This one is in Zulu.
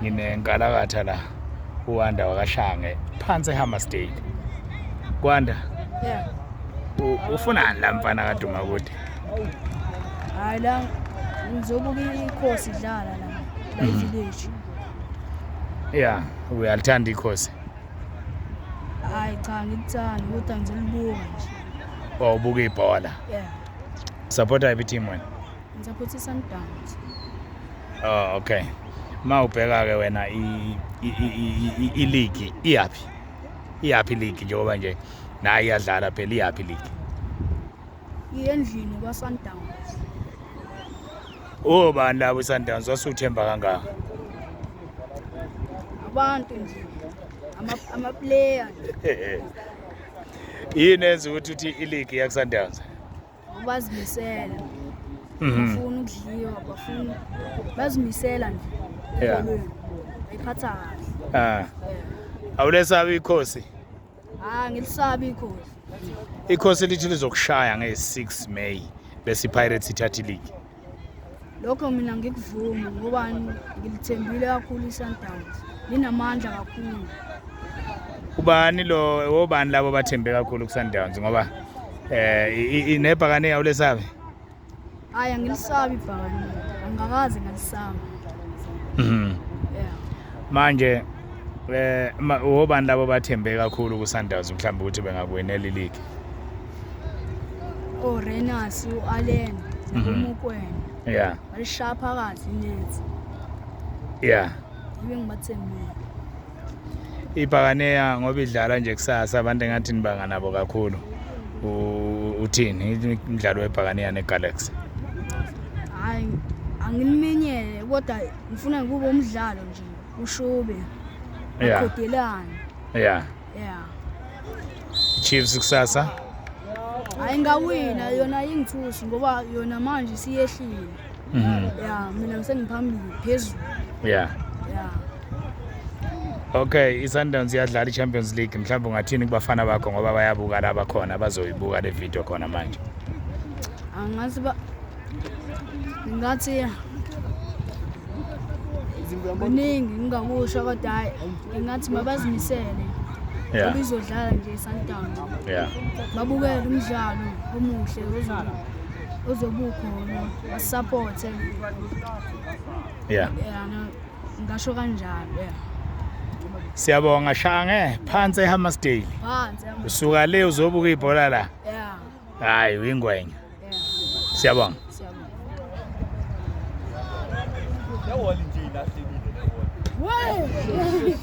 Nginenkalakatha la uWanda wakaShange phansi eHammersdale. Kwanda. Yeah. Ufunani la mfana kaDumakude? Hayi la ngizobuka ikhosi idlala la. La village. Yeah, uyalithanda ikhosi. Hayi cha ngikuthanda kodwa ngizolibuka nje. Oh, ubuka ibhola. Yeah. Supporta yiphi team wena? Ngisapotha i-Sundowns. Oh, okay. Ma ubheka ke wena i league iyaphi? Iyaphi league njengoba nje nayi iyadlala phela iyaphi league? Iyendlini kwa-Sundowns. Obani labo iSundowns wasuthemba kangaka? Abantu nje. Ama-player nje. Yini enza ukuthi uthi i-league yakuSundowns? Bazimisela. Bafuna ukudliwa, bafuna bazimisela nje. Yeah. Ebholweni. Bayiphatha kahle. Ah. Yeah. Awulesabi ikhosi? Hayi ngilisabi ikhosi. Ikhosi lithi lizokushaya nge-6 May bese iPirates ithatha i-league. Lokho mina ngikuvumi ngoba ngilithembile kakhulu i-Sundowns. Linamandla kakhulu. Ubani lo obani labo bathembe kakhulu kuSundowns ngoba inebhakane awulesabi? Hayi angilisabi ibhakane. Angikaze ngalisaba. Yeah. Manje obani labo bathembe kakhulu kuSundowns mhlawumbe ukuthi bengakuwinela i-league? ORenas, uAllen, uMokwena. Balishaya phakathi inethi. Yibe ngibathembile. Ibhakaneya ngoba idlala nje kusasa abantu engathi nibanga nabo kakhulu. Uthini umdlalo webhakaneya neGalaxy? Hayi angiliminyele kodwa ngifuna kube umdlalo nje ushube. Baqhudelane. Yeah. Chiefs kusasa? Hayi ngawina yona ingithusi ngoba yona manje siyehlile. Yeah, mina ngisengiphambili phezulu. Yeah. Okay, iSundowns iyadlala iChampions League mhlawumbe ungathini kubafana bakho ngoba bayabuka laba khona bazoyibuka le video khona manje. Angazi ba ngathi kuningi ngingakusho kodwa hayi ngingathi mabazimisele. Yeah. Ngoba izodlala nje iSundowns. Babukele umdlalo omuhle ozobe ukhona basupporte. Yeah. Yeah, ngisho kanjalo. Yeah. Siyabonga Shange phansi eHammersdale. Phansi. Usuka le uzobuka ibhola la. Yeah. Hayi uyingwenya. Yeah. Siyabonga. Siyabonga. Yawali nje ilahlekile le wall. Wey!